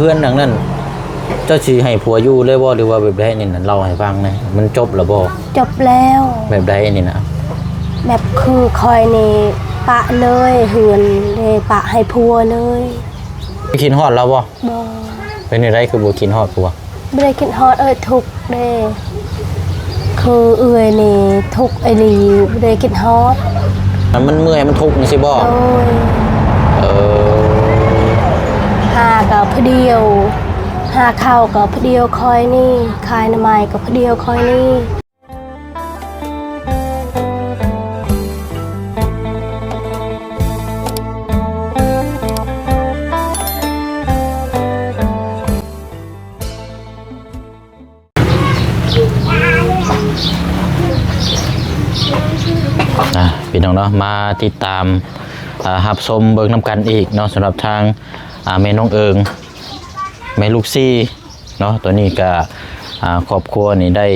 ເຮືອນຫຼັງນັ້ນ ເຈົ້າຊິໃຫ້ຜົວຢູ່ເລີຍບໍ່ ຫຼືວ່າແບບໃດ? ນີ້ນະ ເລົ່າໃຫ້ຟັງແດ່ ມັນຈົບແລ້ວບໍ່? ຈົບແລ້ວ. ແບບໃດນີ້ນະ? ແບບຄືຂ້ອຍນີ້ປະເລີຍ ເຮືອນເດ້ປະໃຫ້ຜົວເລີຍ. ຄິດຮອດລາວບໍ່? ບໍ່. ເປັນຈັ່ງໃດຄືບໍ່ຄິດຮອດຜົວ? ບໍ່ໄດ້ຄິດຮອດເອີຍ ທຸກເດ້ ຄືເອື້ອຍນີ້ທຸກອີ່ຫຼີ ບໍ່ໄດ້ຄິດຮອດ. ມັນເມື່ອຍ ມັນທຸກຈັ່ງຊີ້ບໍ່? ໂດຍ. ເອີ ຫາກໍຜູ້ດຽວ ຫາເຂົ້າກໍຜູ້ດຽວຂ້ອຍນີ້ ຂາຍໜໍ່ໄມ້ກໍຜູ້ດຽວຂ້ອຍນີ້. ອ່າ ພີ່ນ້ອງເນາະ ມາຕິດຕາມ ອ່າ ຮັບຊົມເບິ່ງນຳກັນອີກເນາະ ສຳລັບທາງ ອ່າ ແມ່ນ້ອງເອີງ ແມ່ລູກສີ່ເນາະ. ຕອນນີ້ກະ ອ່າ ຄອບຄົວນີ້ໄດ້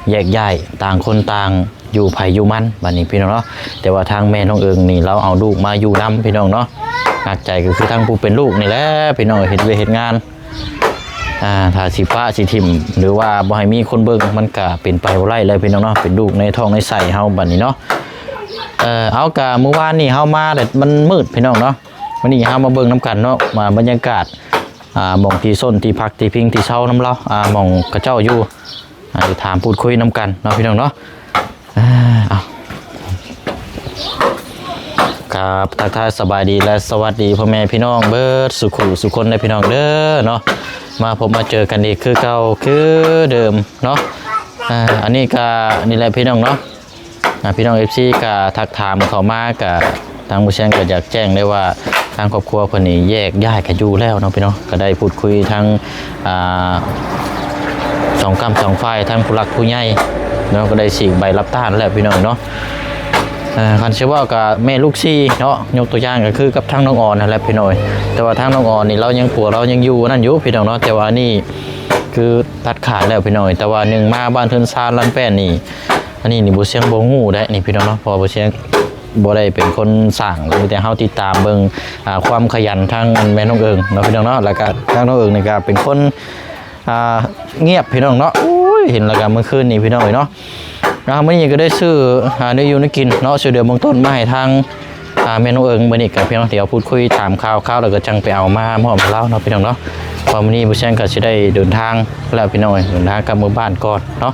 ແຍກຍ້າຍ ຕ່າງຄົນຕ່າງຢູ່ໃຜຢູ່ມັນ ບັດນີ້ພີ່ນ້ອງເນາະ. ແຕ່ວ່າທາງແມ່ນ້ອງເອີງນີ້ ລາວເອົາລູກມາຢູ່ນຳ ພີ່ນ້ອງເນາະ. ໜັກໃຈກໍຄືທາງຜູ້ເປັນລູກນີ້ແຫຼະ ພີ່ນ້ອງ ເຮັດວຽກເຮັດງານ ອ່າ ຖ້າຊິປະຊິຖິ້ມ ຫຼືວ່າບໍ່ໃຫ້ມີຄົນເບິ່ງ ມັນກະເປັນໄປບໍ່ໄດ້ແລ້ວ ພີ່ນ້ອງເນາະ. ເປັນລູກໃນທ້ອງໃນໄສ້ເຮົາບັດນີ້ເນາະ. ເອີ ເອົາ ກະມື້ວານນີ້ເຮົາມາແລ້ວມັນມືດ ພີ່ນ້ອງເນາະ. ມື້ນີ້ເຮົາມາເບິ່ງນຳກັນເນາະ ວ່າບັນຍາກາດ ອ່າ ໝ່ອງທີ່ຊົນທີ່ພັກທີ່ພິງທີ່ເຊົານຳລາວ ອ່າ ໝ່ອງເຂົາເຈົ້າຢູ່ ອ່າ ໄດ້ຖາມພູດຄຸຍນຳກັນເນາະ ພີ່ນ້ອງເນາະ. ອ່າ ເອົາ ຄັບ ທັກທາຍສະບາຍດີ ແລະ ສະຫວັດດີພໍ່ແມ່ພີ່ນ້ອງເບິດສູ່ຄູ່ສູ່ຄົນເດີ ພີ່ນ້ອງເດີເນາະ. ມາພົບມາເຈີກັນອີກຄືເກົ່າຄືເດີມເນາະ. ອ່າ ອັນນີ້ກະນີ້ແຫຼະ ພີ່ນ້ອງເນາະ. ອ່າ ພີ່ນ້ອງເອັຟຊີກະທັກຖາມເຂົ້າມາ ກະທາງບໍ່ແຊງກະຢາກແຈ້ງໄດ້ວ່າ ທາງຄອບຄົວເພິ່ນນີ້ແຍກຍ້າຍກັນຢູ່ແລ້ວເນາະ ພີ່ນ້ອງ. ກະໄດ້ພູດຄຸຍທັງ ອ່າ ສອງກ້ຳສອງຝ່າຍ ທັງຜູ້ຫຼັກຜູ້ໃຫຍ່ເນາະ ກະໄດ້ສີກໃບຮັບຕານແລ້ວ ພີ່ນ້ອງເນາະ. ເອີ ຄັນຊິເວົ້າກະແມ່ລູກສີ່ເນາະ ຍົກຕົວຢ່າງກະຄືກັບທາງນ້ອງອອນຫັ້ນແຫຼະ ພີ່ນ້ອງ. ແຕ່ວ່າທາງນ້ອງອອນນີ້ລາວຍັງ ຜົວລາວຍັງຢູ່ນັ້ນຢູ່ ພີ່ນ້ອງເນາະ. ແຕ່ວ່າອັນນີ້ຄືຕັດຂາດແລ້ວ ພີ່ນ້ອງ. ແຕ່ວ່າໜຶ່ງມາບ້ານເຮືອນຊານລານແປ້ນນີ້ ອັນນີ້ນີ້ບໍ່ແຊງບໍ່ຮູ້ໄດ໋ນີ້ ພີ່ນ້ອງເນາະ ເພາະວ່າບໍ່ແຊງ ບໍ່ໄດ້ເປັນຄົນສ້າງ ມີແຕ່ເຮົາຕິດຕາມເບິ່ງ ອ່າ ຄວາມຂະຫຍັນທາງແມ່ນ້ອງເອີງເນາະ ພີ່ນ້ອງເນາະ. ແລ້ວກະທາງນ້ອງເອີງນີ້ກະເປັນຄົນ ອ່າ ງຽບ ພີ່ນ້ອງເນາະ. ໂອ້ຍ ເຫັນແລ້ວກະເມື່ອຄືນນີ້ ພີ່ນ້ອງເອີຍເນາະ. ອ່າ ມື້ນີ້ກະໄດ້ຊື້ ອ່າ ແນວຢູ່ແນວກິນເນາະ ຊ່ວຍເຫຼືອເບື້ອງຕົ້ນມາໃຫ້ທາງ ອ່າ ແມ່ນ້ອງເອີງ. ມື້ນີ້ກະພຽງແຕ່ເອົາພູດຄຸຍຖາມຂ່າວໆ ແລ້ວກະຈັ່ງໄປເອົາມາມອບໃຫ້ລາວເນາະ ພີ່ນ້ອງເນາະ. ເພາະມື້ນີ້ບໍ່ແຊງກະຊິໄດ້ເດີນທາງແລ້ວ ພີ່ນ້ອງເອີຍ ເດີນທາງກັບເມືອບ້ານກ່ອນເນາະ.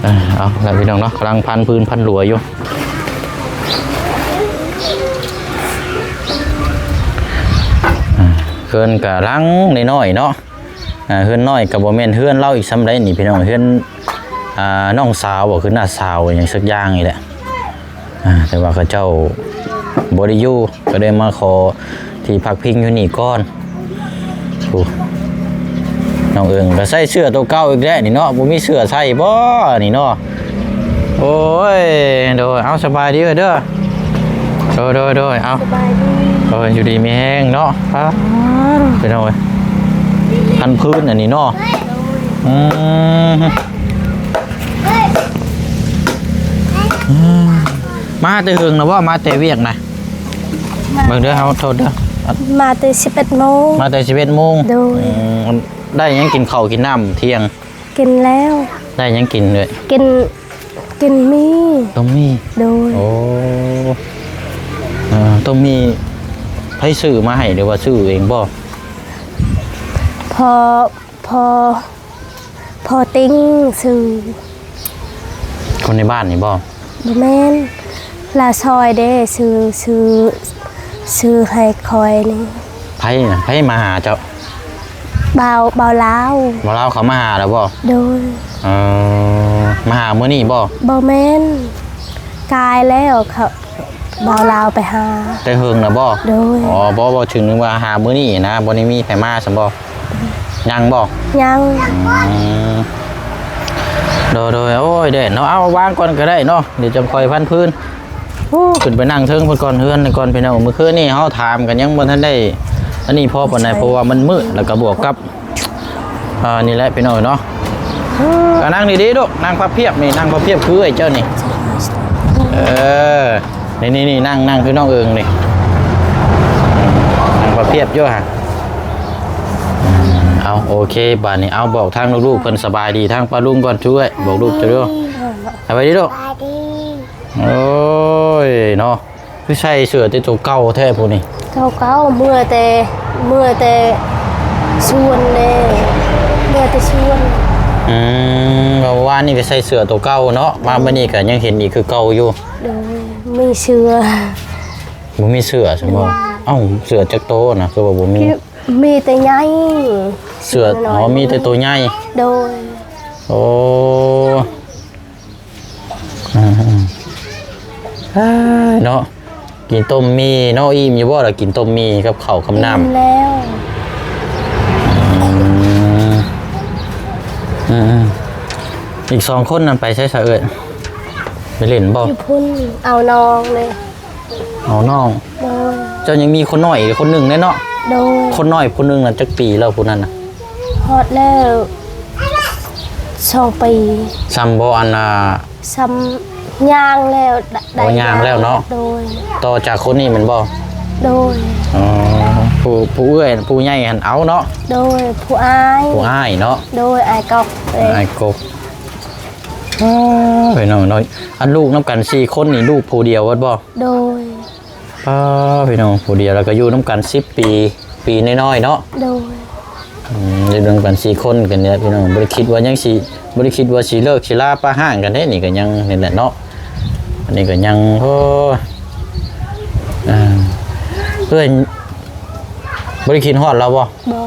ເອີ ເອົາລະ ພີ່ນ້ອງເນາະ ກຳລັງພັນພື້ນພັນຫຼວວຢູ່. ອ່າ ເຮືອນກະຫຼັງນ້ອຍໆເນາະ. ອ່າ ເຮືອນນ້ອຍກະບໍ່ແມ່ນເຮືອນລາວອີກສ່ຳໃດນີ້ ພີ່ນ້ອງ. ເຮືອນ ອ່າ ນ້ອງສາວບໍ ຄືນ້າສາວຫຍັງສັກຢ່າງນີ້ແຫຼະ. ອ່າ ແຕ່ວ່າເຂົາເຈົ້າບໍ່ໄດ້ຢູ່ ກະໄດ້ມາຂໍທີ່ພັກພິງຢູ່ນີ້ກ່ອນ. ໂອ້ ນ້ອງເອີງກະໃສ່ເສື້ອໂຕເກົ່າອີກແລ້ວນີ້ເນາະ ບໍ່ມີເສື້ອໃສ່ບໍນີ້ເນາະ. ໂອ້ຍ ໂດຍ ເອົາ ສະບາຍດີເດີ. ໂດຍ ໂດຍ ໂດຍ ເອົາ ສະບາຍດີ. ໂດຍ ຢູ່ດີມີແຮງເນາະ. ອ່າ ພີ່ນ້ອງເອີຍ ພັນພື້ນອັນນີ້ເນາະ. ໂດຍ ອືມ ອືມ ມາແຕ່ເຫິງນະບໍ ມາແຕ່ວຽກນະ? ມາ ເບິ່ງເດີ ເຮົາໂທດເດີ ມາແຕ່ສິບເອັດໂມງ. ມາແຕ່ສິບເອັດໂມງ. ໂດຍ ອືມ ໄດ້ຫຍັງກິນເຂົ້າກິນນ້ຳທ່ຽງ? ກິນແລ້ວ. ໄດ້ຫຍັງກິນເອີຍ? ກິນ ກິນໝີ່ ຕົ້ມໝີ່. ໂດຍ ໂອ້ ເອີ ຕົ້ມໝີ່ໃຜຊື້ມາໃຫ້ ຫຼືວ່າຊື້ເອງບໍ? ພໍ່ ພໍ່ ພໍ່ຕິງຊື້. ຄົນໃນບ້ານນີ້ບໍ? ບໍ່ແມ່ນ ລາວຊ່ອຍເດ້ ຊື້ ຊື້ ຊື້ໃຫ້ຂ້ອຍນີ້. ໃຜນະ ໃຜມາຫາເຈົ້າ? ບ່າວ ບ່າວລາວ. ບ່າວລາວເຂົາມາຫາແລ້ວບໍ? ໂດຍ ເອີ ມາຫາມື້ນີ້ບໍ? ບໍ່ແມ່ນ ກາຍແລ້ວ ເຂົາ ບ່າວລາວໄປຫາ. ແຕ່ເຫິງນະບໍ? ໂດຍ ອໍ ບໍ່ ບໍ່ ເຖິງວ່າຫາມື້ນີ້ນະ ບໍ່ໄດ້ມີໃຜມາຊັ້ນບໍ? ຍັງບໍ? ຍັງ ອືມ ໂດຍ ໂດຍ ໂອ້ຍ ແດດເນາະ ເອົາວາງກ່ອນກະໄດ້ເນາະ ດຽວຈັ່ງຄ່ອຍພັນພື້ນ. ໂອ້ ຂຶ້ນໄປນັ່ງເທິງເພິ່ນກ່ອນ ເຮືອນກ່ອນ ພີ່ນ້ອງ. ມື້ຄືນນີ້ເຮົາຖາມກັນຍັງບໍ່ທັນໄດ້ອັນນີ້ພໍປານໃດ ເພາະວ່າມັນມືດ ແລ້ວກະບວກກັບ ອ່າ ນີ້ແຫຼະ ພີ່ນ້ອງເນາະ. ກະນັ່ງດີໆລູກ ນັ່ງພັບພຽບນີ້ ນັ່ງພັບພຽບຄືເອື້ອຍເຈົ້ານີ້. ເອີ ນີ້ໆໆ ນັ່ງ ນັ່ງຄືນ້ອງເອີງນີ້ ນັ່ງພັບພຽບຢູ່ຫັ້ນ. ເອົາ ໂອເຄ ບາດນີ້ ເອົາ ບອກທາງລູກໆເພິ່ນສະບາຍດີ ທາງປ້າລຸງກ່ອນ ຊ່ວຍບອກລູກເຈົ້າດ້ວຍ. ສະບາຍດີລູກ. ໂອ້ຍເນາະ ຄືໃສ່ເສື້ອແຕ່ໂຕເກົ່າແທ້ຜູ້ນີ້. ໂຕເກົ່າ ເມື່ອແຕ່ ເມື່ອແຕ່ສວນເດ້ ເມື່ອແຕ່ສວນ. ອືມ ເມື່ອວານນີ້ກໍໃສ່ເສື້ອໂຕເກົ່າເນາະ ມາມື້ນີ້ກໍຍັງເຫັນອີກຄືເກົ່າຢູ່. ໂດຍ ມີເສື້ອ ບໍ່ມີເສື້ອຊັ້ນບໍ່? ເອົ້າ ເສື້ອຈັກໂຕນະ ຄືວ່າບໍ່ມີ? ມີແຕ່ໃຫຍ່ ເສື້ອ. ອໍ ມີແຕ່ໂຕໃຫຍ່. ໂດຍ. ໂອ້ ອືມ ເອີ ເນາະ ກິນຕົ້ມໝີ່ເນາະ. ອີ່ມຢູ່ບໍ່ລະ ກິນຕົ້ມໝີ່ກັບເຂົ້າກັບນ້ຳ? ອີ່ມແລ້ວ. ອືມ ອືມ ອີກສອງຄົນນັ້ນໄປໃສຊະເອື້ອຍ? ໄປຫຼິ້ນບໍ່? ຢູ່ພຸ້ນ ເອົານ້ອງເລີຍ. ເອົານ້ອງ. ໂດຍ. ເຈົ້າຍັງມີຄົນນ້ອຍອີກຄົນໜຶ່ງເດ້ເນາະ? ໂດຍ. ຄົນນ້ອຍຜູ້ໜຶ່ງນັ້ນຈັກປີແລ້ວຜູ້ນັ້ນນະ? ຮອດແລ້ວສອງປີ. ຊ່ຳບໍ່ອັນນ່າ ຊ່ຳຍ່າງແລ້ວ ໄດ້ ໂອ້ ຍ່າງແລ້ວເນາະ? ໂດຍ. ຕໍ່ຈາກຄົນນີ້ແມ່ນບໍ່? ໂດຍ. ອໍ ຜູ້ ຜູ້ເອື້ອຍ ຜູ້ໃຫຍ່ຫັ້ນເອົາເນາະ? ໂດຍ. ຜູ້ອ້າຍ ຜູ້ອ້າຍເນາະ? ໂດຍ ອ້າຍກອກ. ເອີ ອ້າຍກອກ. ອໍ ພີ່ນ້ອງເນາະ ອັນລູກນຳກັນສີ່ຄົນນີ້ ລູກຜູ້ດຽວເບິດບໍ່? ໂດຍ. ປ້າ ພີ່ນ້ອງ ຜູ້ດຽວ ແລ້ວກໍຢູ່ນຳກັນສິບປີ ປີນ້ອຍໆເນາະ? ໂດຍ. ອືມ ຢູ່ນຳກັນສີ່ຄົນກັນນີ້ແຫຼະ ພີ່ນ້ອງ ບໍ່ໄດ້ຄິດວ່າຍັງຊິ ບໍ່ໄດ້ຄິດວ່າຊິເລີກຊິລາປະຮ່າງກັນເດ້. ນີ້ກໍຍັງນີ້ແຫຼະເນາະ ອັນນີ້ກໍຍັງ ໂອ້ ອ່າ ເອື້ອຍ ບໍ່ໄດ້ຄິດຮອດລາວບໍ່? ບໍ່.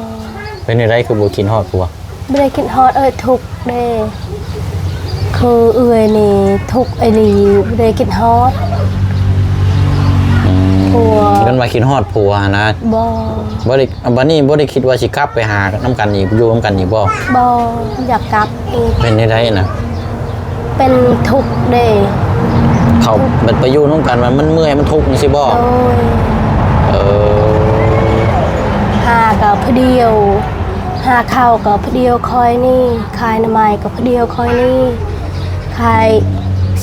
ເປັນຈັ່ງໃດຄືບໍ່ຄິດຮອດຜົວ? ບໍ່ໄດ້ຄິດຮອດເອື້ອຍທຸກເດ້ ຄືເອື້ອຍນີ້ທຸກອີ່ຫຼີ ບໍ່ໄດ້ຄິດຮອດ ອືມ ຜົວ. ເພິ່ນວ່າຄິດຮອດຜົວຫັ້ນນະ? ບໍ່. ບໍ່ໄດ້ ບັດນີ້ບໍ່ໄດ້ຄິດວ່າຊິກັບໄປຫານຳກັນອີກ ຢູ່ນຳກັນອີກບໍ່? ບໍ່ຢາກກັບອີກ. ເປັນຈັ່ງໃດນະ? ເປັນທຸກເດ້ ເຂົາແບບໄປຢູ່ນຳກັນ ມັນ ມັນເມື່ອຍ ມັນທຸກຈັ່ງຊີ້ບໍ່? ໂດຍ. ເອີ ຫາກໍຜູ້ດຽວ ຫາເຂົ້າກໍຜູ້ດຽວຂ້ອຍນີ້ ຂາຍໜໍ່ໄມ້ກໍຜູ້ດຽວຂ້ອຍນີ້ ຂາຍ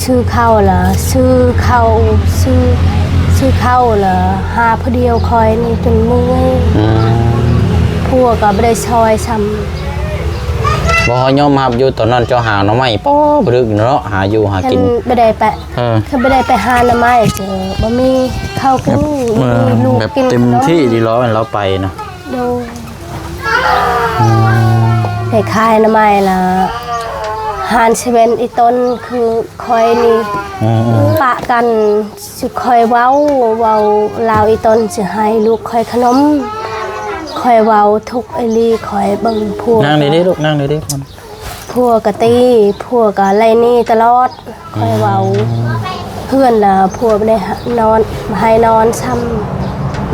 ຊື້ເຂົ້າລະ ຊື້ເຂົ້າ ຊື້ ຊື້ເຂົ້າລະ ຫາຜູ້ດຽວຂ້ອຍນີ້ຈົນເມື່ອຍ. ອືມ ຜົວກໍບໍ່ໄດ້ຊ່ອຍຊ້ຳ. ບໍ່ ເຮົາຍອມຮັບຢູ່ ຕອນນັ້ນເຈົ້າຫາໜໍ່ໄມ້ ປໍ ບໍ່ຖືກເນາະ ຫາຢູ່ຫາກິນ ຄັນບໍ່ໄດ້ໄປ ເອີ ຄັນບໍ່ໄດ້ໄປຫາໜໍ່ໄມ້ ຈະບໍ່ມີເຂົ້າກິນ ແບບ ບໍ່ມີລູກ ແບບ ກິນເຕັມທີ່ດີເນາະ ລາວໄປນະ. ໂດຍ. ອືມ ໄປຂາຍໜໍ່ໄມ້ລະ ຫານເຊເວັນອີ່ຕົນ ຄືຂ້ອຍນີ້ ອືມໆ ປະກັນ ຊິຂ້ອຍເວົ້າ ເວົ້າລາວອີ່ຕົນ ຊິໃຫ້ລູກຂ້ອຍຂະໜົມ ຂ້ອຍເວົ້າທຸກອີ່ຫຼີ ຂ້ອຍເບິ່ງຜົວ ນັ່ງດີໆລູກ ນັ່ງດີໆ ຜົວກໍຕີ ຜົວກໍໄລ່ໜີຕະຫຼອດ ຂ້ອຍເວົ້າ ອືມ ເຮືອນລະຜົວບໍ່ໄດ້ນອນ ບໍ່ໃຫ້ນອນຊ້ຳ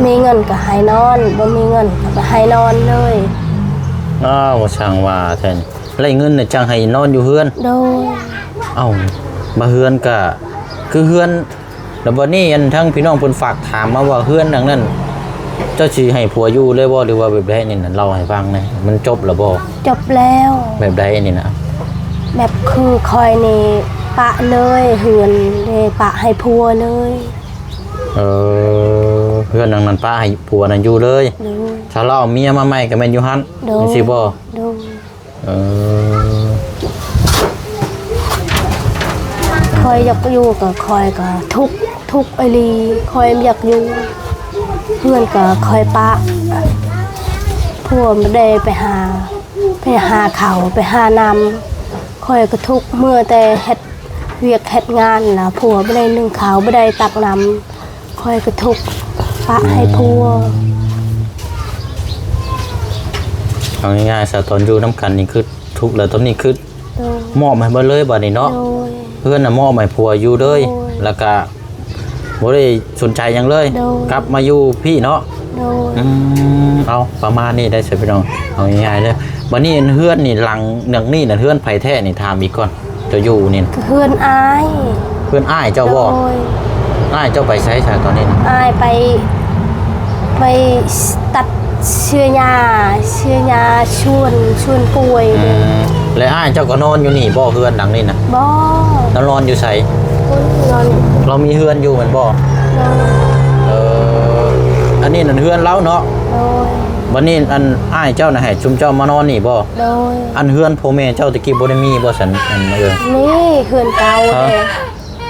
ມີເງິນກໍໃຫ້ນອນ ບໍ່ມີເງິນກໍບໍ່ໃຫ້ນອນເລີຍ. ອ້າວ ຊ່າງວ່າແທ້ ໄລ່ເງິນນະຈັ່ງໃຫ້ນອນຢູ່ເຮືອນ. ໂດຍ. ເອົ້າ ບາເຮືອນກະຄືເຮືອນ ແລ້ວບັດນີ້ ອັນ ທາງພີ່ນ້ອງເພິ່ນຝາກຖາມມາວ່າ ເຮືອນຫຼັງນັ້ນ ເຈົ້າຊິໃຫ້ຜົວຢູ່ເລີຍບໍ່ ຫຼືວ່າແບບໃດນີ້ນະ? ເລົ່າໃຫ້ຟັງແດ່ ມັນຈົບແລ້ວບໍ່? ຈົບແລ້ວ. ແບບໃດນີ້ນະ? ແບບຄືຂ້ອຍນີ້ປະເລີຍ ເຮືອນເດ ປະໃຫ້ຜົວເລີຍ. ເອີ ເຮືອນຫຼັງນັ້ນປະໃຫ້ຜົວນັ້ນຢູ່ເລີຍ. ໂດຍ. ຖ້າລາວເອົາເມຍມາໃໝ່ກໍແມ່ນຢູ່ຫັ້ນ. ໂດຍ. ຈັ່ງຊີ້ບໍ່? ໂດຍ. ເອີ ຂ້ອຍຢາກຢູ່ກໍຂ້ອຍກໍທຸກ ທຸກອີ່ຫຼີ ຂ້ອຍບໍ່ຢາກຢູ່ ເຮືອນກໍຂ້ອຍປະ ຜົວບໍ່ໄດ້ໄປຫາ ໄປຫາເຂົ້າ ໄປຫານ້ຳ ຂ້ອຍກໍທຸກ ເມື່ອແຕ່ເຮັດວຽກເຮັດງານລະ ຜົວບໍ່ໄດ້ໜຶ້ງເຂົ້າ ບໍ່ໄດ້ຕັກນ້ຳ ຂ້ອຍກໍທຸກ ປະໃຫ້ຜົວ. ເອົາງ່າຍໆຊະ ຕອນຢູ່ນຳກັນນີ້ຄືທຸກ ແລ້ວຕອນນີ້ຄື ໂດຍ ມອບໃຫ້ເບິດເລີຍບາດນີ້ເນາະ. ໂດຍ. ເຮືອນນະມອບໃຫ້ຜົວຢູ່ເລີຍ. ໂດຍ. ແລ້ວກະບໍ່ໄດ້ສົນໃຈຫຍັງເລີຍ. ໂດຍ. ກັບມາຢູ່ພີ້ເນາະ. ໂດຍ. ອືມ ເອົາ ປະມານນີ້ໄດ້ຊະພີ່ນ້ອງ ເອົາງ່າຍໆເດີ. ບາດນີ້ເຮືອນນີ້ ຫຼັງ ຫຼັງນີ້ນະ ເຮືອນໃຜແທ້ນີ້ ຖາມອີກກ່ອນ? ເຈົ້າຢູ່ນີ້ນະ ເຮືອນອ້າຍ. ເຮືອນອ້າຍເຈົ້າບໍ່? ໂດຍ. ອ້າຍເຈົ້າໄປໃສຊະຕອນນີ້ນະ? ອ້າຍໄປ ໄປຕັດເຊື້ອຫຍ້າ ເຊື້ອຫຍ້າສວນ ສວນກ້ວຍ. ອືມ ແລະອ້າຍເຈົ້າກໍນອນຢູ່ນີ້ບໍ່ ເຮືອນຫຼັງນີ້ນະ? ບໍ່. ລາວນອນຢູ່ໃສ? ພຸ້ນ ນອນຢູ່ ລາວມີເຮືອນຢູ່ແມ່ນບໍ່? ໂດຍ. ເອີ ອັນນີ້ນັ້ນເຮືອນລາວເນາະ? ໂດຍ. ບັດນີ້ອັນອ້າຍເຈົ້ານະໃຫ້ຊຸມເຈົ້າມານອນນີ້ບໍ່? ໂດຍ. ອັນເຮືອນພໍ່ແມ່ເຈົ້າຕະກີ້ບໍ່ໄດ້ມີບໍ່ຊັ້ນ ອັນເອີຍ? ມີເຮືອນເກົ່າເດ້.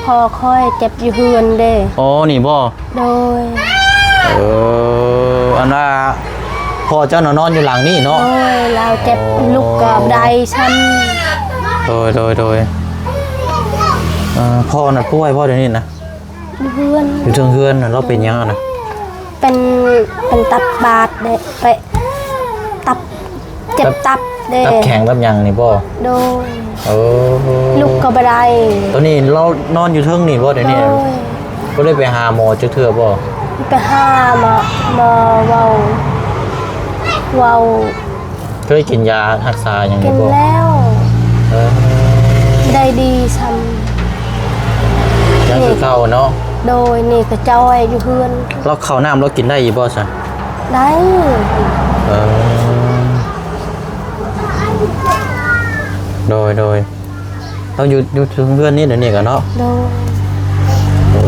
ພໍ່ຂ້ອຍເຈັບຢູ່ເຮືອນເດ້. ອໍ ນີ້ບໍ່? ໂດຍ. ເອີ ອັນວ່າພໍ່ເຈົ້ານະນອນຢູ່ຫຼັງນີ້ເນາະ? ໂດຍ ລາວເຈັບ ອໍ ລຸກກໍບໍ່ໄດ້ຊ້ຳ. ໂດຍ ໂດຍ ໂດຍ. ເອີ ພໍ່ນະປ່ວຍບໍ່ດຽວນີ້ນະ? ຢູ່ເຮືອນ ຢູ່ເທິງເຮືອນນະ. ລາວເປັນຫຍັງຫັ້ນນະ? ເປັນ ເປັນຕັບບາດເດ້ ເປະ ຕັບ ເຈັບຕັບເດ້. ຕັບແຂງຕັບຫຍັງນີ້ບໍ່? ໂດຍ. ເອີ ລຸກກໍບໍ່ໄດ້. ຕອນນີ້ລາວນອນຢູ່ເທິງນີ້ບໍ່ດຽວນີ້? ໂດຍ. ບໍ່ໄດ້ໄປຫາໝໍຈັກເທື່ອບໍ່? ໄປຫາໝໍ ໝໍເວົ້າ ເວົ້າ ເຄີຍກິນຢາຮັກສາຫຍັງຢູ່ບໍ່? ກິນແລ້ວ. ເອີ ໄດ້ດີຊ້ຳ ຍັງຄືເກົ່າເນາະ? ໂດຍ. ນີ້ກໍຈ່ອຍຢູ່ເຮືອນ. ລາວເຂົ້ານ້ຳລາວກິນໄດ້ຢູ່ບໍ່ຊະ? ໄດ້. ເອີ ໂດຍ ໂດຍ. ລາວຢູ່ ຢູ່ເຮືອນນີ້ດຽວນີ້ກໍເນາະ? ໂດຍ. ເອີ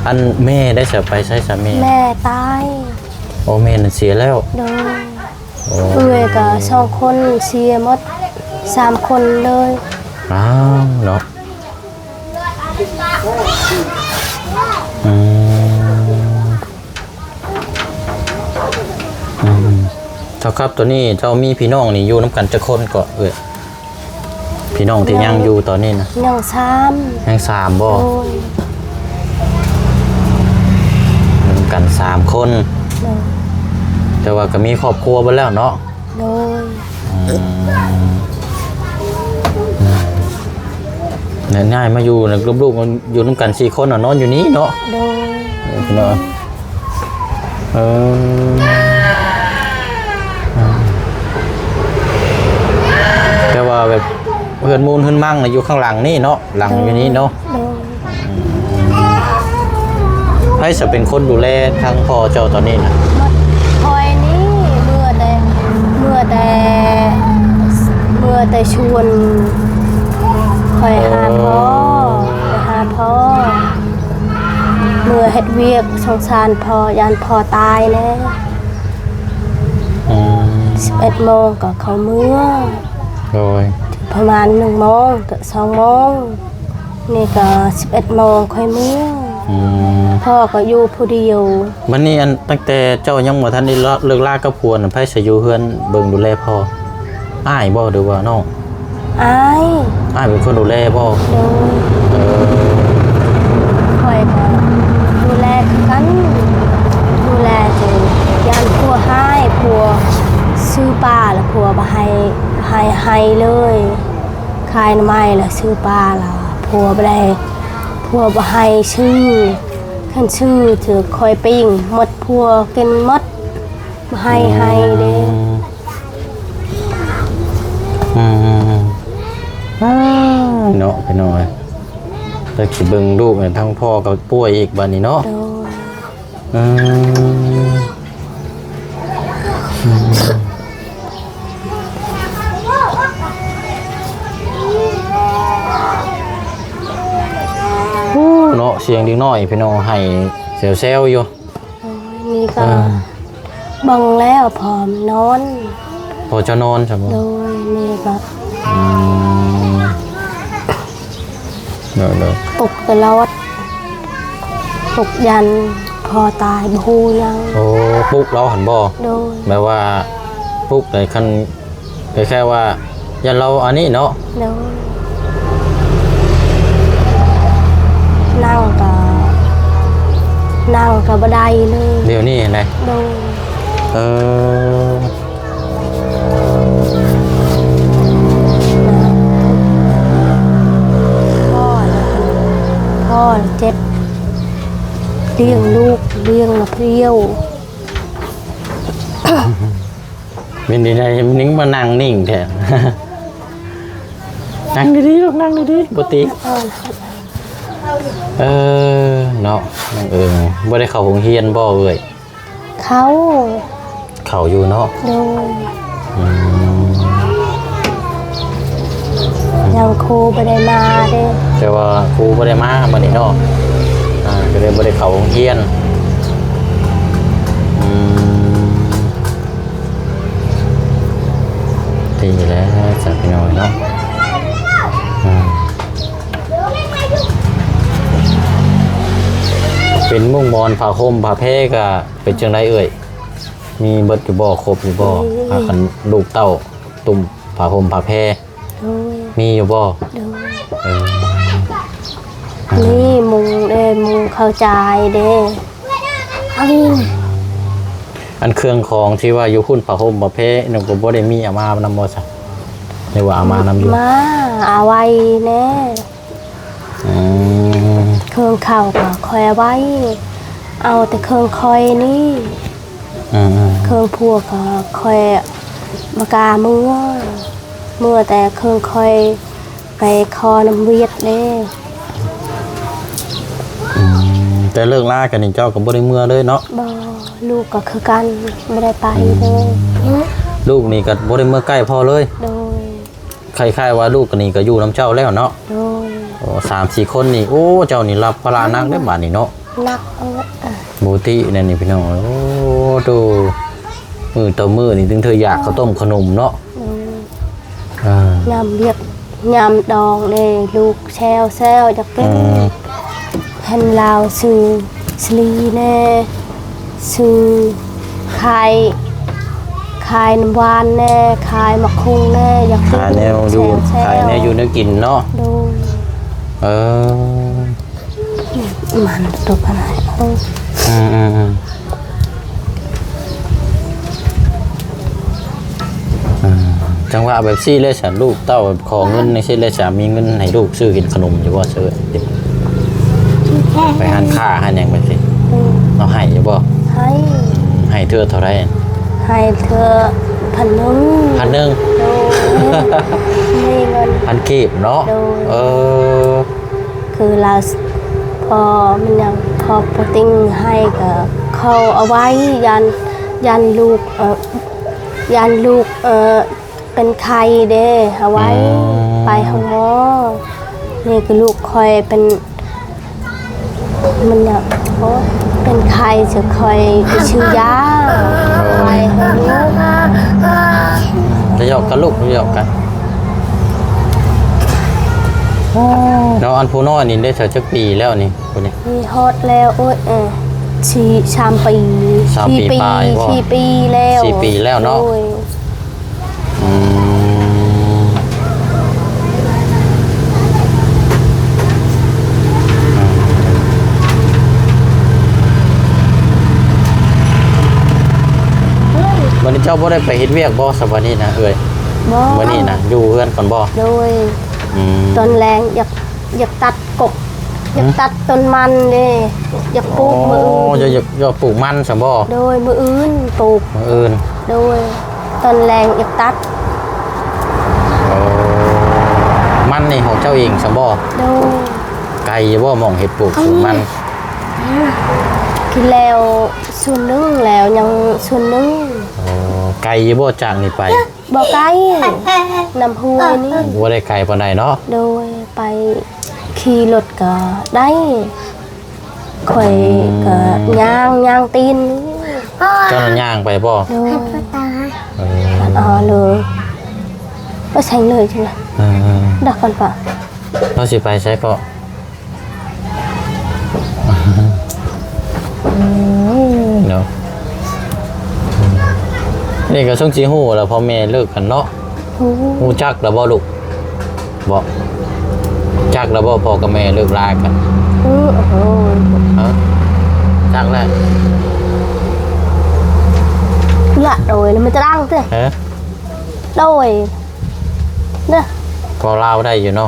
ອັນແມ່ໄດ້ສະ ໄປໃສສາມີ? ແມ່ຕາຍ. ໂອ້ ແມ່ນັ້ນເສຍແລ້ວ? ໂດຍ. ໂອ້ ເອື້ອຍກໍສອງຄົນເສຍໝົດ ສາມຄົນເລີຍ. ອ້າວ ເນາະ. ອືມ ອືມ. ເຈົ້າຄັບ ຕອນນີ້ເຈົ້າມີພີ່ນ້ອງນີ້ຢູ່ນຳກັນຈັກຄົນເກາະເອື້ອຍ? ພີ່ນ້ອງທີ່ຍັງຢູ່ຕອນນີ້ນະ? ຍັງສາມ. ຍັງສາມບໍ່? ໂດຍ. ຢູ່ນຳກັນສາມຄົນ. ໂດຍ. ແຕ່ວ່າກໍມີຄອບຄົວເບິດແລ້ວເນາະ? ໂດຍ. ອືມ ແລ້ວຍ້າຍມາຢູ່ນະ ກັບລູກ ຢູ່ນຳກັນສີ່ຄົນນະ ນອນຢູ່ນີ້ເນາະ? ໂດຍ. ເອີ ພີ່ນ້ອງ ເອີ ແຕ່ວ່າແບບເຮືອນມູນເຮືອນມັງນະ ຢູ່ຂ້າງຫຼັງນີ້ເນາະ? ຫຼັງຢູ່ນີ້ເນາະ? ໂດຍ. ໃຜສະເປັນຄົນດູແລທາງພໍ່ເຈົ້າຕອນນີ້ນະ? ຂ້ອຍນີ້ເມື່ອແຕ່ ເມື່ອແຕ່ ເມື່ອແຕ່ຊວນຂ້ອຍຫາພໍ່ ໄປຫາພໍ່ ເມື່ອເຮັດວຽກ ສົງສານພໍ່ ຢ້ານພໍ່ຕາຍແດ່. ອືມ ສິບເອັດໂມງກໍເຂົ້າເມືອ. ໂດຍ. ປະມານໜຶ່ງໂມງ ສອງໂມງ ນີ້ກໍສິບເອັດໂມງຄ່ອຍເມືອ. ອືມ ພໍ່ກໍຢູ່ຜູ້ດຽວ. ບັດນີ້ອັນ ຕັ້ງແຕ່ເຈົ້າຍັງບໍ່ທັນໄດ້ເລີກລາກັບຜົວນະ ໃຜສະຢູ່ເຮືອນເບິ່ງດູແລພໍ່? ອ້າຍບໍ່ ຫຼືວ່ານ້ອງ? ອ້າຍ. ອ້າຍເປັນຄົນດູແລບໍ່? ໂດຍ. ເອີ ຂ້ອຍກໍດູແລຄືກັນ ດູແລຈົນຢ້ານຜົວຮ້າຍ ຜົວຊື້ປາແລ້ວຜົວບໍ່ໃຫ້ ໃຫ້ ໃຫ້ເລີຍ. ຂາຍໜໍ່ໄມ້ລະຊື້ປາລະ ຜົວບໍ່ໄດ້ ຜົວບໍ່ໃຫ້ຊື້. ຄັນຊື້ຖືກຂ້ອຍປີ້ງໝົດ ຜົວກິນໝົດ ບໍ່ໃຫ້ ໃຫ້ເດ້. ອືມ ອືມ ອືມ ອາ ເນາະ ພີ່ນ້ອງເອີຍ ແລ້ວຊິເບິ່ງລູກ ທັງພໍ່ກໍປ່ວຍອີກບາດນີ້ເນາະ. ໂດຍ. ອືມ ອືມ ໂອ້ ເນາະ ສຽງເດັກນ້ອຍພີ່ນ້ອງ ໄຫ້ແຊວໆຢູ່. ໂອ້ຍ ນີ້ກໍ ເອີ ເບິ່ງແລ້ວ ພ້ອມນອນ ພໍຈະນອນຊັ້ນບໍ່? ໂດຍ ນີ້ກໍ ອືມ ໂດຍໆ ປຸກຕະຫຼອດ ປຸກຢ້ານພໍ່ຕາຍ ບໍ່ຮູ້ຫຍັງ. ໂອ້ ປຸກລາວຫັ້ນບໍ່? ໂດຍ. ແບບວ່າປຸກໃນຄັນ ຄ້າຍໆວ່າຢ້ານລາວອັນນີ້ເນາະ? ໂດຍ. ນັ່ງກໍ ນັ່ງກໍບໍ່ໄດ້ເລີຍ ດຽວນີ້ຫັ້ນນະ? ໂດຍ. ເອີ ພໍ່ ພໍ່ເຈັບ ລ້ຽງລູກ ລ້ຽງລະພຽວ. ເປັນໃດ ຍັງມານັ່ງນິ່ງແທ້? ນັ່ງດີໆ ລູກ ນັ່ງດີໆ ບໍ່ຕິ. ເອີ ເນາະ ນ້ອງເອີງ ບໍ່ໄດ້ເຂົ້າໂຮງຮຽນບໍ່ເອື້ອຍ? ເຂົ້າ ເຂົ້າຢູ່ເນາະ? ໂດຍ. ອືມ ຍັງຄູບໍ່ໄດ້ມາເດ້. ແຕ່ວ່າຄູບໍ່ໄດ້ມາບັດນີ້ເນາະ ອ່າ ກໍເລີຍບໍ່ໄດ້ເຂົ້າໂຮງຮຽນ. ອືມ ດີແລ້ວຈ້າພີ່ນ້ອງເນາະ ອືມ ເປັນມຸ້ງໝອນຜ້າຫົ່ມຜ້າແພກະເປັນຈັ່ງໃດເອື້ອຍ? ມີເບິດຢູ່ບໍ່? ຄົບຢູ່ບໍ່? ມີ ພາກັນລູກເຕົ້າ ຕຸ້ມຜ້າຫົ່ມຜ້າແພ ໂດຍ ມີຢູ່ບໍ່? ໂດຍ ເອີ ມີມຸ້ງເດ້ ມຸ້ງເຂົ້າຈາຍເດ້ ອັນເຄື່ອງຂອງທີ່ວ່າຢູ່ພຸ້ນ ຜ້າຫົ່ມຜ້າແພນັ້ນ ກໍບໍ່ໄດ້ມີເອົາມານຳບໍ່ຊະ ຫຼືວ່າເອົາມານຳຢູ່? ມາ ເອົາໄວ້ແດ່. ອືມ ເຄື່ອງເຂົາກໍຂ້ອຍເອົາໄວ້ ເອົາແຕ່ເຄື່ອງຂ້ອຍນີ້ ອືມໆ ເຄື່ອງຜົວກໍຂ້ອຍບໍ່ກ້າເມືອ ເມືອແຕ່ເຄື່ອງຂ້ອຍໄປຂໍນຳວຽດເດ້. ອືມ ແຕ່ເລີກລາກັນນີ້ເຈົ້າກໍບໍ່ໄດ້ເມືອເລີຍເນາະ? ບໍ່ ລູກກໍຄືກັນ ບໍ່ໄດ້ໄປເລີຍ. ອືມ ລູກນີ້ກໍບໍ່ໄດ້ເມືອໃກ້ພໍ່ເລີຍ? ໂດຍ ຄ້າຍໆວ່າລູກນີ້ກໍຢູ່ນຳເຈົ້າແລ້ວເນາະ? ໂດຍ ໂອ້ ສາມສີ່ຄົນນີ້ ໂອ້ ເຈົ້ານີ້ຮັບພາລະໜັກເດ້ບາດນີ້ເນາະ. ໜັກເອີ ບໍ່ຕິແນວນີ້ພີ່ນ້ອງເອີຍ ໂອ້ ໂຕ ມື້ຕໍ່ມື້ນີ້ ເຖິງເທື່ອຢາກເຂົ້າຕົ້ມຂະໜົມເນາະ. ໂດຍ ອ່າ ຍາມວຽກຍາມດອງເດ້ ລູກແຊວໆ ຢາກກິນ ອືມ ເຫັນລາວຊື້ສາລີແດ່ ຊື້ຂາຍ ຂາຍນ້ຳຫວານແດ່ ຂາຍໝາກຫຸ່ງແດ່ ຢາກກິນ ຂາຍແນວຢູ່ ແຊວໆ ຂາຍແນວຢູ່ແນວກິນເນາະ. ໂດຍ ເອີ ມັນຕົກອັນນັ້ນ ອືມໆໆ ອ່າ ຈັງຫວະແບບຊີ້ເລີຍຊັ້ນ ລູກເຕົ້າຂໍເງິນຈັ່ງຊີ້ເລີຍຊັ້ນ ມີເງິນໃຫ້ລູກຊື້ກິນຂະໜົມຢູ່ບໍ່? ຊື້ໄປຮ້ານຄ້າຮ້ານຫຍັງແບບຊີ້ ອືມ ເອົາໃຫ້ຢູ່ບໍ່? ໃຫ້ ໃຫ້ເທື່ອເທົ່າໃດ? ໃຫ້ເທື່ອພັນໜຶ່ງ ພັນໜຶ່ງ. ໂດຍ ມີເງິນ ພັນກີບເນາະ. ໂດຍ ເອີ ຄືລາວ ພໍມັນຍັງ ພໍປູຕິງໃຫ້ກໍເຂົາເອົາໄວ້ ຢ້ານ ຢ້ານລູກ ເອີ ຢ້ານລູກ ເອີ ເປັນໄຂ້ເດ້ ເອົາໄວ້ ອືມ ໄປຫາໝໍ. ນີ້ກໍລູກຂ້ອຍເປັນ ມັນຍາກ ໂອ້ ເປັນໄຂ້ ຈະຄ່ອຍໄປຊື້ຢາ ໂອ້ຍ ໄປໃຫ້ລູກ. ຈະຫຍອກກັນລູກ ຈະຫຍອກກັນ. ໂອ້ ເນາະ ອັນຜູ້ນ້ອຍນີ້ໄດ້ເທົ່າຈັກປີແລ້ວນີ້ ຜູ້ນີ້? ນີ້ຮອດແລ້ວ ໂອ້ຍ ເອີ ສີ່ ສາມປີ ສາມປີ ສີ່ປີປາຍບໍ່? ສີ່ປີແລ້ວ ສີ່ປີແລ້ວເນາະ. ໂດຍ ອືມ ບັດນີ້ເຈົ້າບໍ່ໄດ້ໄປເຮັດວຽກບໍ່ ສະບັດນີ້ນະເອື້ອຍ? ບໍ່ ມື້ນີ້ນະ ຢູ່ເຮືອນກ່ອນບໍ່? ໂດຍ ອືມ ຕອນແລງຢາກ ຢາກຕັດ ກົກ ຢາກຕັດຕົ້ນມັນເດ້ ຢາກປູກມື້ອື່ນ. ອໍ ຢາກ ຢາກ ຢາກປູກມັນຊັ້ນບໍ່? ໂດຍ ມື້ອື່ນປູກ ມື້ອື່ນ. ໂດຍ ຕອນແລງຢາກຕັດ. ອໍ ມັນນີ້ຂອງເຈົ້າເອງຊັ້ນບໍ່? ໂດຍ ໄກຢູ່ບໍ່ ໝ່ອງເຮັດປູກສວນມັນ? ອືມ ຄືແລ້ວສ່ວນໜຶ່ງ ແລ້ວຍັງສ່ວນໜຶ່ງ. ອໍ ໄກຢູ່ບໍ່ຈາກນີ້ໄປ? ບໍ່ໄກ ນຳຫ້ວຍນີ້. ບໍ່ໄດ້ໄກປານໃດເນາະ? ໂດຍ ໄປຂີ່ລົດກໍໄດ້ ຂ້ອຍກໍ ອືມ ຍ່າງ ຍ່າງຕີນນີ້. ເຈົ້ານະຍ່າງໄປບໍ່? ໂດຍ ເອີ ອໍ ເລີຍ ບໍ່ໃສ່ເລີຍຈັ່ງໃດ. ເອີ ດັກກ່ອນປະ ລາວຊິໄປໃສເກາະ? ເນາະ ນີ້ກໍຊົງຊິຮູ້ແລ້ວ ພໍ່ແມ່ເລີກກັນເນາະ. ຮູ້ ຮູ້ຈັກແລ້ວບໍ່ລູກ? ບໍ່ ຈັກແລ້ວບໍ່ ພໍ່ກັບແມ່ເລີກລາກັນ? ຮູ້ ໂອ້ໂຫ ຮະ ຈັກແລ້ວ ລະ ໂດຍ ມັນຈະດັງເດ້ ຮະ ໂດຍ ເດີ ເວົ້າລາວໄດ້ຢູ່ເນາະ.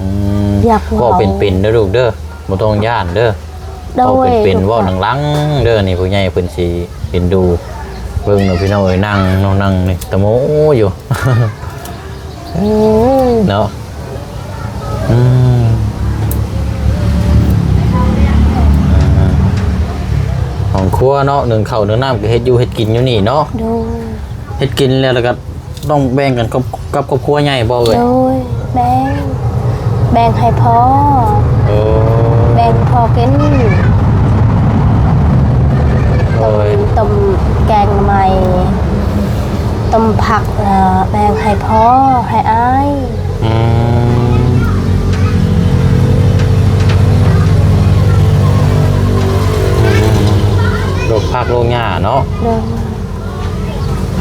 ອືມ ຢາກເວົ້າ ເວົ້າເປັນໆເດີລູກເດີ ບໍ່ຕ້ອງຢ້ານເດີ. ໂດຍ ເວົ້າເປັນໆ ເວົ້າດັງໆເດີ ນີ້ຜູ້ໃຫຍ່ເພິ່ນຊິເອັນດູ. ເບິ່ງເນາະພີ່ນ້ອງເອີຍ ນັ່ງເນາະ ນັ່ງນີ້ຕະໂມຢູ່ ເນາະ. ອືມ ຫ້ອງຄົວເນາະ ໜຶ້ງເຂົ້າໜຶ້ງນ້ຳ ກໍເຮັດຢູ່ເຮັດກິນຢູ່ນີ້ເນາະ. ໂດຍ ເຮັດກິນແລ້ວ ແລ້ວກໍ ຕ້ອງແບ່ງກັນກັບ ກັບຄອບຄົວໃຫຍ່ບໍ່ເອີຍ? ໂດຍ ແບ່ງ ແບ່ງໃຫ້ພໍ່ ເອີ ແບ່ງພໍ່ກິນ. ໂດຍ ຕົ້ມ ຕົ້ມແກງໜໍ່ໄມ້ ໂຕ ຕົ້ມຜັກ ແລ້ວແບ່ງໃຫ້ພໍ່ໃຫ້ອ້າຍ. ອືມ ອືມ ອືມ ອືມ ລູກຜັກລູກຫຍ້າເນາະ. ໂດຍ.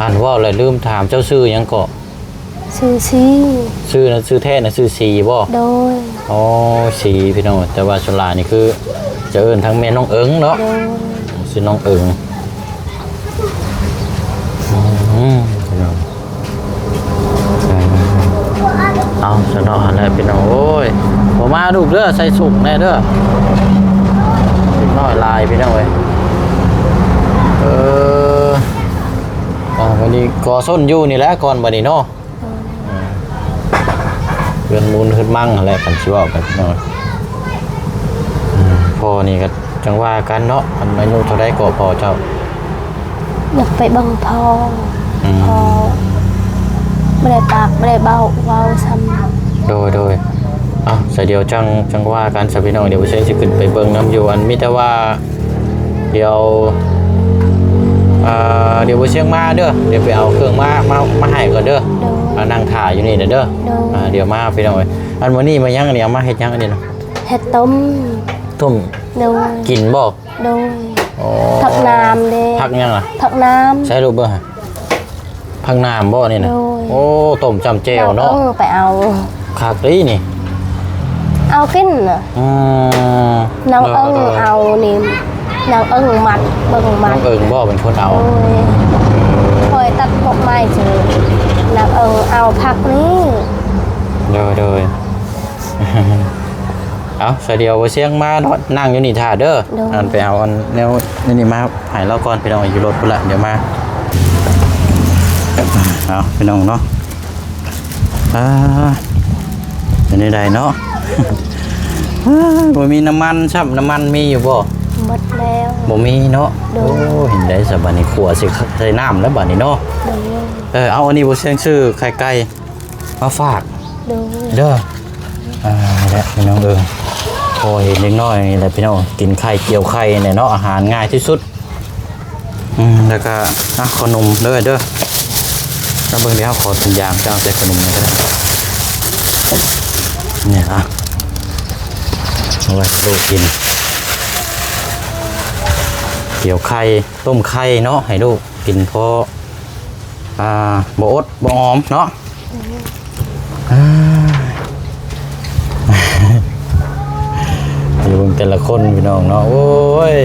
ອັນ ເວົ້າແລ້ວລືມຖາມ ເຈົ້າຊື່ຫຍັງເກາະ? ຊື່ຊີ. ຊື່ນະ ຊື່ແທ້ນະຊື່ສີບໍ່? ໂດຍ. ອໍ ສີ ພີ່ນ້ອງ ແຕ່ວ່າສ່ວນຫຼາຍນີ້ຄືຈະເອີ້ນທັງແມ່ນ້ອງເອີງເນາະ. ໂດຍ. ຊື່ນ້ອງເອີງ. ອືມ ພີ່ນ້ອງ ເອົາຊະເນາະ ຫັ້ນແຫຼະພີ່ນ້ອງ. ໂອ້ຍ ບໍ່ມາລູກເດີ ໃສ່ສູງແດ່ເດີ ເດັກນ້ອຍຫຼາຍພີ່ນ້ອງເອີຍ. ເອີ ອ່າ ບັດນີ້ກໍຊົນຢູ່ນີ້ແຫຼະກ່ອນບັດນີ້ເນາະ. ເຮືອນມູນເຮືອນມັງຫັ້ນແຫຼະ ຄັນຊິເວົ້າກັນເນາະ. ອືມ ພໍ່ນີ້ກໍຈັ່ງວ່າກັນເນາະ. ອັນອາຍຸເທົ່າໃດເກາະພໍ່ເຈົ້າ? ຢາກໄປເບິ່ງພໍ່. ອືມ ພໍ່ບໍ່ໄດ້ປາກບໍ່ໄດ້ເວົ້າ ເວົ້າຊ້ຳ. ໂດຍ ໂດຍ. ເອົ້າ ສາຍດຽວຈັ່ງ ຈັ່ງວ່າກັນຊະພີ່ນ້ອງ. ດຽວບໍ່ເຊງຊິຂຶ້ນໄປເບິ່ງນຳຢູ່. ອັນ ມີແຕ່ວ່າ ດຽວ ເອີ ດຽວບໍ່ຊຽງມາເດີ ດຽວໄປເອົາເຄື່ອງມາ ມາ ມາໃຫ້ກ່ອນເດີ. ໂດຍ. ອ່າ ນັ່ງຖ້າຢູ່ນີ້ແຫຼະເດີ. ໂດຍ. ອ່າ ດຽວມາພີ່ນ້ອງເອີຍ. ອັນມື້ນີ້ມາຫຍັງອັນນີ້ ເອົາມາເຮັດຫຍັງອັນນີ້ນະ? ເຮັດຕົ້ມ. ຕົ້ມ. ໂດຍ. ກິນບໍ່? ໂດຍ. ອໍ ຜັກໜາມເດ້. ຜັກຫຍັງລະ? ຜັກໜາມ. ໃສ່ລູກເບິ່ງຫັ້ນ. ຜັກໜາມບໍ່ນີ້ນະ? ໂດຍ. ໂອ້ ຕົ້ມຈ້ຳແຈ່ວເນາະ. ນາງເອີງໄປເອົາ. ຄັກເດ້ນີ້. ເອົາກິນນະ. ອືມ ນາງເອີງ ເອີ ເອີ ເອົານີ້ ນາງເອີງມັດ ເບິ່ງມັດ. ນາງເອີງບໍ່ເປັນຄົນເອົາ? ໂດຍ. ຂ້ອຍຕັດພວກໄມ້ຊື່ ນາງເອີງເອົາຜັກນີ້. ໂດຍ ໂດຍ. ເອົາ ສາຍດຽວບໍ່ຊຽງມາເນາະ ນັ່ງຢູ່ນີ້ຖ້າເດີ. ໂດຍ. ອັນ ໄປເອົາອັນແນວ ແນວນີ້ມາໃຫ້ລາວກ່ອນ ພີ່ນ້ອງ ຢູ່ລົດພຸ້ນລະ ດຽວມາ. ເອົາ ພີ່ນ້ອງເນາະ ອ່າ ເປັນແນວໃດເນາະ? ອ່າ ບໍ່ມີນ້ຳມັນຊ້ຳ. ນ້ຳມັນມີຢູ່ບໍ່? ໝົດແລ້ວ. ບໍ່ມີເນາະ. ໂດຍ. ໂອ້ ເຫັນໄດ້ຊະ ບາດນີ້ ຂົ້ວໃສ່ ໃສ່ນ້ຳແລ້ວບາດນີ້ເນາະ. ໂດຍ. ເອີ ເອົາ ອັນນີ້ບໍ່ຊຽງຊື້ໄຂ່ໄກ່ ມາຝາກ. ໂດຍ. ເດີ ອ່າ ນີ້ແຫຼະພີ່ນ້ອງເອີຍ ພໍເຫັນເດັກນ້ອຍນີ້ແຫຼະພີ່ນ້ອງ ກິນໄຂ່ ກ່ຽວໄຂ່ນີ້ແຫຼະເນາະ ອາຫານງ່າຍທີ່ສຸດ. ອືມ ແລ້ວກໍ ອ່ະ ຂະໜົມເດີ ເດີ ມາເບິ່ງເດີ ເຮົາຂໍຖົງຢາງ ຈະເອົາໃສ່ຂະໜົມນີ້ກໍໄດ້ ນີ້ ອ່ະ ເອົາໄວ້ໃຫ້ລູກກິນ ກ່ຽວໄຂ່ ຕົ້ມໄຂ່ເນາະ ໃຫ້ລູກກິນ ພໍ ອ່າ ບໍ່ອົດບໍ່ອອມເນາະ. ອືມ ອ່າ ຢູ່ເບິ່ງແຕ່ລະຄົນພີ່ນ້ອງເນາະ ໂອ້ຍ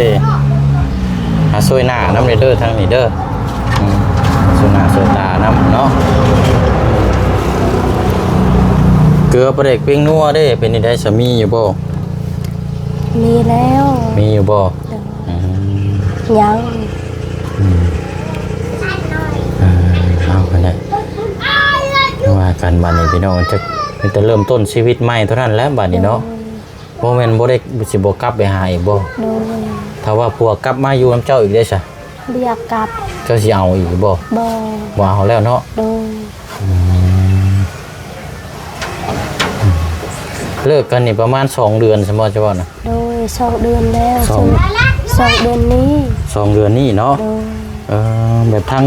ຫາຊ່ວຍໜ້ານຳເດີ ທາງນີ້ເດີ ອືມ ຊ່ວຍໜ້າຊ່ວຍຕານຳເນາະ. ເກືອປາແດກ ແປ້ງນົວເດ້ ເປັນຈັ່ງໃດ ສາມີຢູ່ບໍ່? ມີແລ້ວ. ມີຢູ່ບໍ່? ໂດຍ. ອືມ ຍັງ. ອືມ ເອີ ເອົາຫັ້ນແຫຼະ ວ່າກັນບາດນີ້ພີ່ນ້ອງ ຈະມີແຕ່ເລີ່ມຕົ້ນຊີວິດໃໝ່ເທົ່ານັ້ນແຫຼະບາດນີ້ເນາະ. ໂດຍ. ບໍ່ແມ່ນບໍ່ໄດ້ ຊິບໍ່ກັບໄປຫາອີກບໍ່? ໂດຍ. ຖ້າວ່າຜົວກັບມາຢູ່ນຳເຈົ້າອີກເດ້ຊະ? ບໍ່ຢາກກັບ. ເຈົ້າຊິເອົາອີກບໍ່? ບໍ່. ບໍ່ເອົາແລ້ວເນາະ? ໂດຍ. ອືມ ເລີກກັນນີ້ປະມານສອງເດືອນຊັ້ນບໍ່ ເຈົ້າວ່ານະ? ໂດຍ ສອງເດືອນແລ້ວ ສອງ ສອງເດືອນນີ້ ສອງເດືອນນີ້ເນາະ. ໂດຍ. ເອີ ແບບທັງ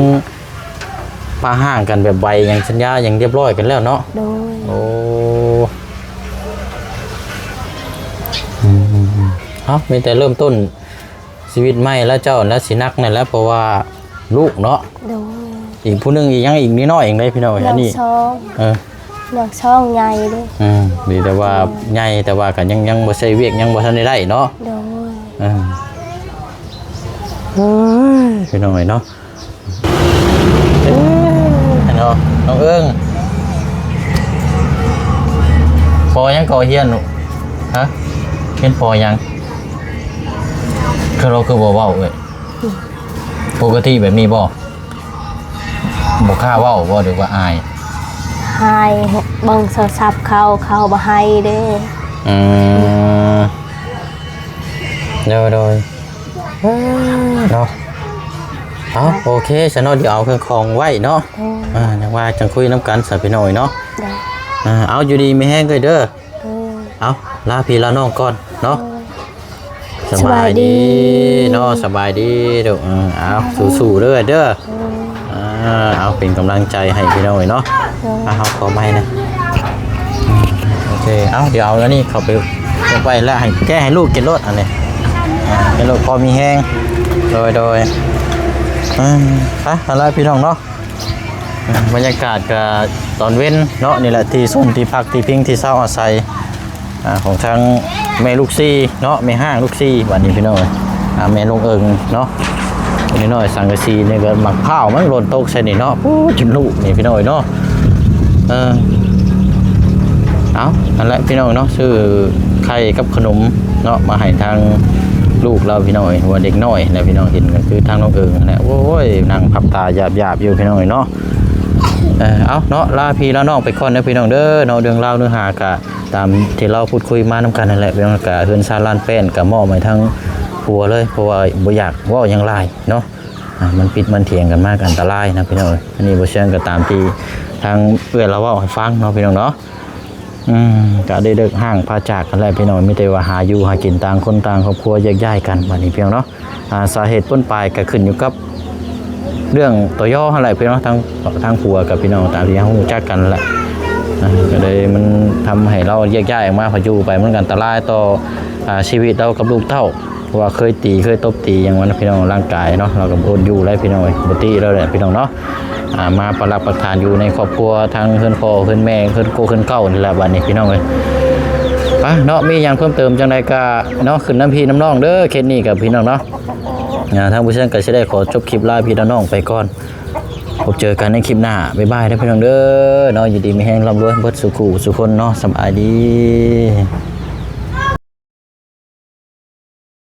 ປະຮ່າງກັນແບບໃບຫຍັງ ສັນຍາຫຍັງຮຽບຮ້ອຍກັນແລ້ວເນາະ? ໂດຍ. ໂອ້ ອືມ ເອົ້າ ມີແຕ່ເລີ່ມຕົ້ນຊີວິດໃໝ່ແລ້ວ ເຈົ້າແລ້ວຊິໜັກນັ້ນແຫຼະ ເພາະວ່າລູກເນາະ. ໂດຍ. ອີກຜູ້ໜຶ່ງ ອີກຫຍັງ ອີກນິດໜ້ອຍເອງເດ້ພີ່ນ້ອງເອີຍ ອັນນີ້ ເອີ ນ້ອງຊອງໃຫຍ່ເດ້. ອືມ ດີແຕ່ວ່າ ໂດຍ ໃຫຍ່ ແຕ່ວ່າກໍຍັງ ຍັງບໍ່ໃຊ້ວຽກ ຍັງບໍ່ທັນໄດ້ໄດ້ເນາະ. ໂດຍ. ເອີ ເອີຍ ພີ່ນ້ອງເອີຍເນາະ ເອີ ເນາະ ນ້ອງເອີງ ປໍຫຍັງກໍຮຽນ ຮະ ຮຽນປໍຫຍັງ? ຄືເຮົາຄືບໍ່ເວົ້າເອີຍ? ປົກກະຕິແບບນີ້ບໍ່? ບໍ່ກ້າເວົ້າບໍ່ ຫຼືວ່າອາຍ? ອາຍ ເບິ່ງໂທລະສັບເຂົາ ເຂົາບໍ່ໃຫ້ເດ້. ອືມ ໂດຍ ໂດຍ ເອີ ເນາະ. ເອົາ ໂອເຄຊະເນາະ ດຽວເອົາເຄື່ອງຂອງໄວ້ເນາະ. ໂດຍ. ອ່າ ຈັ່ງວ່າຈັ່ງຄຸຍນຳກັນຊະພີ່ນ້ອງເນາະ. ໂດຍ. ອ່າ ເອົາ ຢູ່ດີມີແຮງເດີ. ເອີ ເອົາ ລາພີ່ລານ້ອງກ່ອນເນາະ. ໂດຍ. ສະບາຍດີ ສະບາຍດີເນາະ ສະບາຍດີລູກ. ເອີ ເອົາ ສູ້ໆເດີ ເດີ. ໂດຍ. ອ່າ ເອີ ເອົາ ເປັນກຳລັງໃຈໃຫ້ພີ່ນ້ອງເອີຍເນາະ. ໂດຍ ເອົາ ຂໍໄມ້ນະ. ໂອເຄ ເອົາ ດຽວເອົາອັນນີ້ເຂົ້າໄປ ໄວ້ແລ້ວໃຫ້ແກະໃຫ້ລູກກິນໂລດ ອັນນີ້ ໃຫ້ລູກພໍມີແຮງ. ໂດຍ ໂດຍ ເອີ ໄປ ຫັ້ນລະພີ່ນ້ອງເນາະ. ບັນຍາກາດກະຕອນເວັນເນາະ ນີ້ແຫຼະ ທີ່ຊົມທີ່ພັກທີ່ພິງທີ່ເຊົາອາໄສ ອ່າ ຂອງທາງແມ່ລູກສີ່ເນາະ ແມ່ຮ້າງລູກສີ່. ບາດນີ້ພີ່ນ້ອງເອີຍ ອ່າ ແມ່ນ້ອງເອີງເນາະ ນ້ອຍໆ ສັງກະສີນີ້ກໍໝາກພ້າວມັນຫຼົ່ນຕົກໃສ່ນີ້ເນາະ. ໂອ້ ຈົນລຸນີ້ພີ່ນ້ອງເອີຍເນາະ. ເອີ ເອົາ ຫັ້ນແຫຼະພີ່ນ້ອງເນາະ ຊື້ໄຂ່ກັບຂະໜົມເນາະ ມາໃຫ້ທາງລູກລາວພີ່ນ້ອງເອີຍ ວ່າເດັກນ້ອຍນະພີ່ນ້ອງ ເຫັນກໍຄືທາງນ້ອງເອີງຫັ້ນແຫຼະ. ໂອ້ຍ ນັ່ງພັບຕາຢາບໆຢູ່ພີ່ນ້ອງເອີຍເນາະ. ເອີ ເອົາເນາະ ລາພີ່ລານ້ອງໄປກ່ອນເດີພີ່ນ້ອງເດີເນາະ. ເລື່ອງລາວເນື້ອຫາກະ ຕາມທີ່ເຮົາພູດຄຸຍມານຳກັນນັ້ນແຫຼະ ເລື່ອງກະເຮືອນຊານລານແປ້ນກະມອບໃຫ້ທາງຜົວເລີຍ ເພາະວ່າບໍ່ຢາກເວົ້າຫຍັງຫຼາຍເນາະ. ອ່າ ມັນຜິດມັນຖຽງກັນມາກະອັນຕະລາຍນະພີ່ນ້ອງເອີຍ. ອັນນີ້ບໍ່ເຊື່ອກໍຕາມທີ່ທາງເອື້ອຍລາວເວົ້າໃຫ້ຟັງເນາະພີ່ນ້ອງເນາະ. ອືມ ກະໄດ້ເລີກຮ້າງພາຈາກກັນແລ້ວພີ່ນ້ອງ ມີແຕ່ວ່າຫາຢູ່ຫາກິນ ຕ່າງຄົນຕ່າງຄອບຄົວແຍກຍ້າຍກັນ ບາດນີ້ພີ່ນ້ອງເນາະ. ອ່າ ສາເຫດຕົ້ນປາຍກໍຂຶ້ນຢູ່ກັບເລື່ອງຕໍຍໍຫັ້ນແຫຼະພີ່ນ້ອງ ທາງ ທາງຜົວກັບພີ່ນ້ອງ ຕາມທີ່ເຮົາຮູ້ຈັກກັນແຫຼະ. ອ່າ ກໍເລີຍມັນທຳໃຫ້ລາວແຍກຍ້າຍອອກມາ ເພາະຢູ່ໄປມັນກໍອັນຕະລາຍຕໍ່ ອ່າ ຊີວິດລາວກັບລູກເຕົ້າ ເພາະວ່າເຄີຍຕີ ເຄີຍຕົບຕີຫຍັງມັນນະພີ່ນ້ອງ ຮ່າງກາຍເນາະ ລາວກໍບໍ່ອົດຢູ່ແລ້ວພີ່ນ້ອງເອີຍ ບໍ່ຕິແລ້ວແຫຼະພີ່ນ້ອງເນາະ. ອ່າ ມາປັກຫຼັກປັກຖານຢູ່ໃນຄອບຄົວ ທັງເຮືອນພໍ່ເຮືອນແມ່ ເຮືອນໂກເຮືອນເກົ່ານີ້ແຫຼະ ບາດນີ້ພີ່ນ້ອງເອີຍ. ໄປເນາະ ມີຫຍັງເພີ່ມເຕີມຈັ່ງໃດກໍເນາະ ຂຶ້ນນຳພີ່ນຳນ້ອງເດີເຂດນີ້ກັບພີ່ນ້ອງເນາະ. ອ່າ ທາງຜູ້ເຊີນກໍຊິໄດ້ຂໍຈົບຄລິບລາພີ່ລານ້ອງໄປກ່ອນ ພົບເຈີກັນໃນຄລິບໜ້າ ບາຍບາຍເດີພີ່ນ້ອງເດີເນາະ. ຢູ່ດີມີແຮງ ລ່ຳລວຍເບິດສູ່ຄູ່ສູ່ຄົນເນາະ. ສະບາຍດີ.